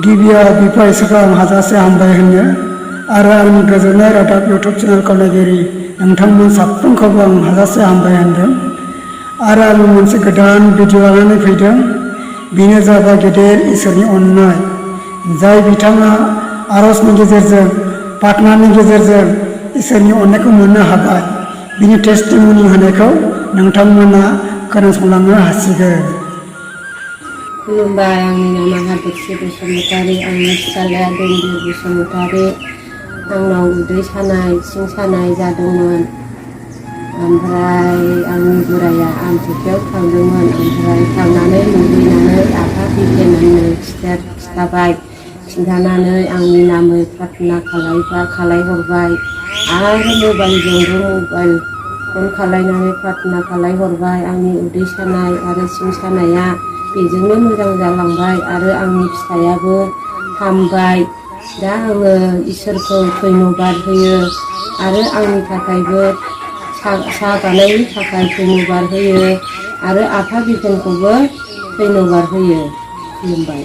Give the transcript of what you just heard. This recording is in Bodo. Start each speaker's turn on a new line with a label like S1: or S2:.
S1: गिबियाव बिफा इसोरखौ आं हाजासे हामबाय होनो आरो आंनि गोजोननाय रादाब इउटुब चेनेलखौ नायगिरि नोंथांमोन साफ्रोमखौबो आं हाजासे हामबाय होनदों आरो आं मोनसे गोदान भिडिअ लानानै फैदों। बेनो जाबाय गेदेर इसोरनि अननाय, जाय बिथाङा आरजनि गेजेरजों प्रार्थनानि गेजेरजों इसोरनि अननायखौ मोननो हाबाय। बिनि टेस्टिमनि होनायखौ नोंथांमोना खोनासंलांनो हासिगोन।
S2: खुलुमबाय, आंनि नामा हादोरस्रि बसुमतारी, आंनि फिसाज्लाया देमबिर बसुमतारी। आंनाव उदै सानाय, सिं सानाय जादोंमोन। ओमफ्राय आंनि बोराया आमथेखायाव थांदोंमोन। ओमफ्राय थांनानै नुहैनानै आफा बिगियाननो खिथाबाय। खिन्थानानै आंनि नामै प्रार्थना खालायहरबाय आरो मबाइल फन खालायनानै प्रार्थना खालायहरबाय। आंनि उदै सानाय आरो सिं सानाया बेजोंनो मोजां जालांबाय आरो आंनि फिसायाबो हामबाय। दा आङो इसोरखौ धन्यबाद होयो आरो आंनि थाखायबो साहा बानायनि थाखाय धन्यबाद होयो आरो आफा बिगियानखौबो धन्यबाद होयो। खुलुमबाय।